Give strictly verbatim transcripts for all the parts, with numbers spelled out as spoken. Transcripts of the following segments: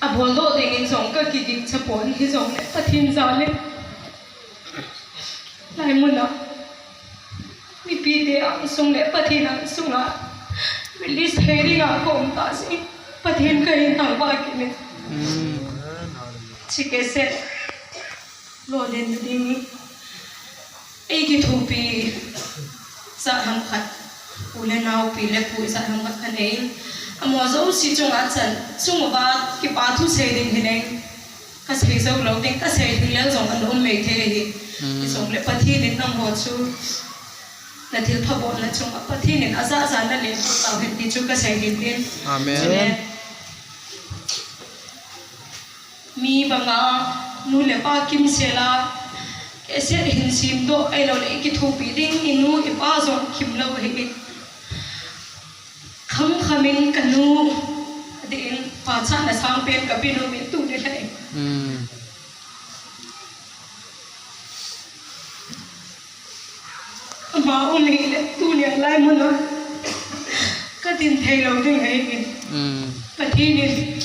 Abol doh dingin jong kakiging chapon hijongle Pathen jal in. Lai muna. Mipite angsung le Pathen angsunga. Release thei dinga kaum tah jeh in. Pathen kahin thangvah kit in. Chikese. Lo len ding. Ei kithopi. Sa ham khat. U le nao, pi le pu sa ham khat kanei. Amaho jouse chunga chan. Chunga kipa thu sei ding hineng. Kasei jou lou ding, kasei ding leu jong ana um mai thei ahi. Hijongle Pathen in nangho chu. Na thilpha bolna chunga Pathen in ajah jah na lenpi tauhen ti chu kasei hin tin. Amen. Chule, mi banga nu le pa kimsel a, cassette hin sem doh, ahilou le i kithopi ding, i nu i pa jong kimlou ahi in. Kham kham in ka nu, adeh in pachatna sangpen ka pe nom in tuni lai. Ama um hile tuni lai muna ka din thei lou ding ahi. Pathen in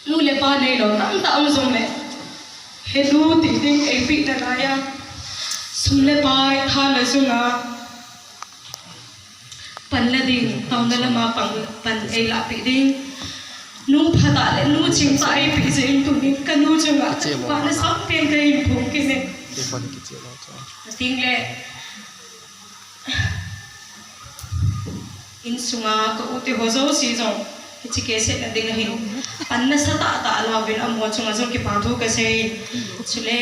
nu le pa neilou tamtah um jongle, henu ti ding eipeh nalai a, sum le pai, tha le jung a, pan la ding, taona lama pan, pan eilahpeh ding. Nu phatah le nu chingtah eipeh jeh in tunin ka nu chunga kipana sangpen kahin phong kit e. Ating le, insunga ka u te ho jouse jong, hiche cassette na dinga hin pan nasatah tah lauvin amaho chunga jong kipa thu kasei. Chule,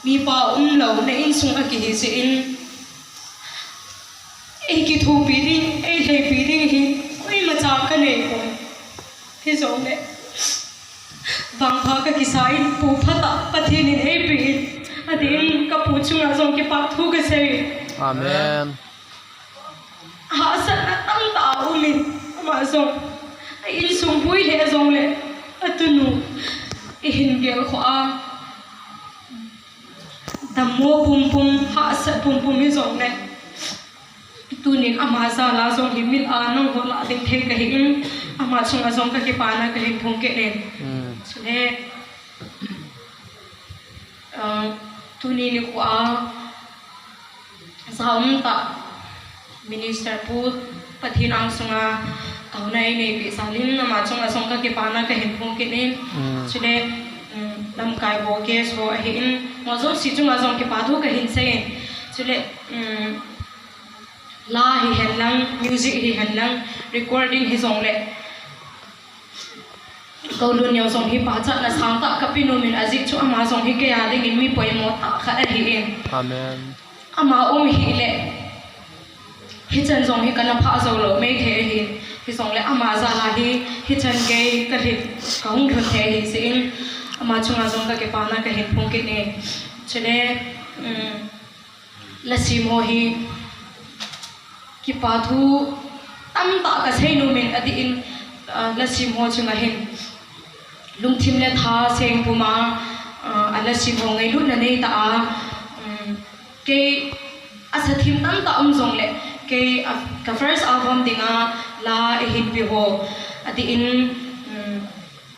mipa umlou na insung a kihi jeh in, ei kithopi ding, ei lheipi ding hi koimacha kanei pon. Hijongle, vangpha kakisa in, pu phatah Pathen in eipeh in, adeh in ka pu chunga jong kipa thu kasei. Amen. Hahsatna tamtah aumin, ama jong a insung boi lheh jongle, atunu ihin gelkhoh a, dammo pumpum, hahsat pumpum hijongle, tunin ama jal a jong hi mit a nangho lah ding thei kahi in, ama chunga jong kakipana kahin phong kit e. Chule, tunin nikho a, ja umtah Minister pu Pathen angsunga taona eineipeh jal in ama chunga jong kakipana kahin phong kit in. Chule, lamkai ho, guest ho ahin, amaho jouse chunga jong kipa thu kahin sei in. Chule, la hihen lang, music hihen lang, recording hijongle, Koulun Neo jong hi pachatna sangtah kape nom in, ajeh chu ama jong hi keia dingin mi poimo tah khat ahin. Ama um hile, hichan jong hi kana phah jou lou mai thei ahin. Hijongle ama jal a hi, hichan gei kalhin, kahung lhun thei ahi jeh in, ama chunga jong kakipana kahin phong kit e. Chule, lasem ho hi kipa thu tamtah kasei nom in, adeh in, lasem ho chunga hin lungthim le tha seng puma, alasem ho ngailutna neitah a, kei asathem tamtah um jongle, kei ka first album dinga la eihin pe ho, adeh in,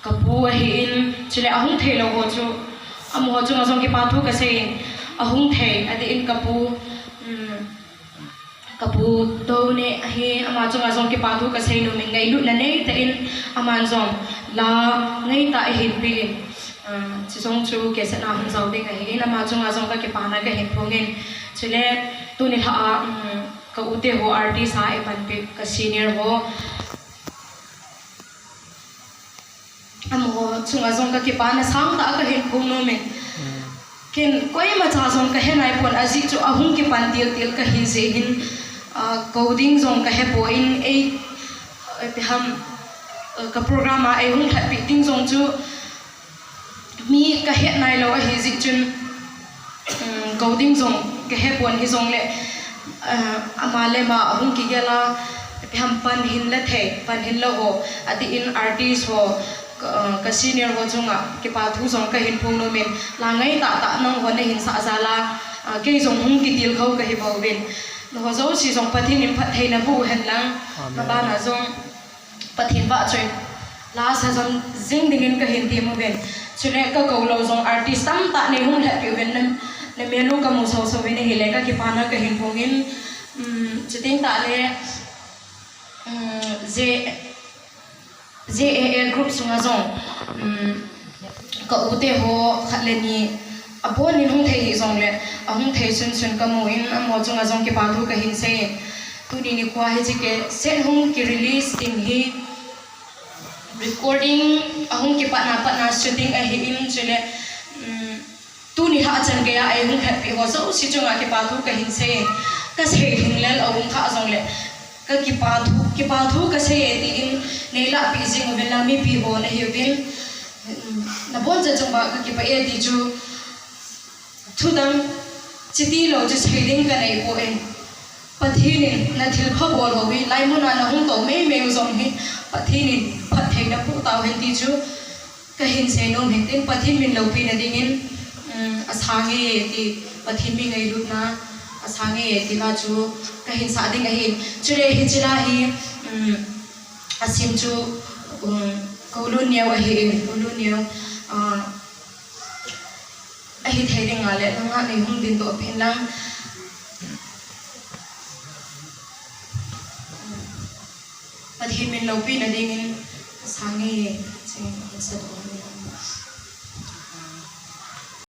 kapu ahin, chule ahung theilou ho chu, amaho chunga jong kipa thu kasei in, ahung thei, adeh in kapu, kapu Tony ahin, ama chunga jong kipa thu kasei nom in, ngailutna neitah in, aman jong la ngaitah eihin pe in, chujong chu cassette na hung jao ding ahin, ama chunga jong kakipana kahin phong in. Chule, tuni lha a, ka u te ho artist a eipanpi, ka senior ho, amaho chunga jong kakipana sangtah kahin phong nom in. Ken koimacha jong kahe naipon, ajeh chu ahung kipan tiltil kahi jeh hin, kou ding jong kahepon, ei, ipi ham, ka program a eihung lhatpeh ding jong chu mi kahet nailou ahi jeh chun, kou ding jong kahepon hijongle, ama le ama ahung kigel a, ipi ham pan hinla thei, pan hinla ho, adeh in artist ho, ka senior ho chunga kipa thu jong kahin phong nom in, la ngaitah tah nangho nahin sah jal a, kei jong hung kitilkhou kahi bouvin. Nangho jouse jong Pathen in phattheina boh hen lang, nabana jong Pathen vahchoi La sa jong jing dingin kahin ti mo ven. Chule ka kou lou jong artist tamtah nei hung lhep piu ven, na, na mel u ka mu so so ven ahile ka kipana kahin phong in, um, chuting tah le, um, J, J A A group sunga jong, um, ka u te ho khat le ni abon in hung thei hi jong le, ahung thei sun sun ka mu in, amaho chunga jong kipa thu kahin sei in. Tuni nikho hi hiche cassette hung ki release ding hi, recording ahung kipat na pat na shooting ahi in chule, um, tuni lha chan geiya ei hung lhep pi ho jouse chunga kipa thu kahin sei. Ka sei lhing lel aum kha jong le, ka kipa thu, kipa thu ka sei e ti in nei lah pi jing uvin lang mipi ho na hi uvin. Um, na bon chan chung ba ka kipa e ti chu. Thudang, chiti lou chu sei ding ka nei poi. Pathen in na thil pha bol ho hi, lai mun a na hung tou mei mei u jong hi, Pathen in phattheina pu tau hen ti chu kahin sei nom hin tin, Pathen min loupina dingin, um, asang e ti, Pathen min ngailutna asang e ti la chu kahin sah ding ahi. Chule hiche la hi, um, asim chu, um, Kolun Neo ahi in, Kolun Neo, ah, ahi thei ding a le, nangho nei hung ding doh pin lang. Pathen min loupina dingin asang e, ching sa doh ni.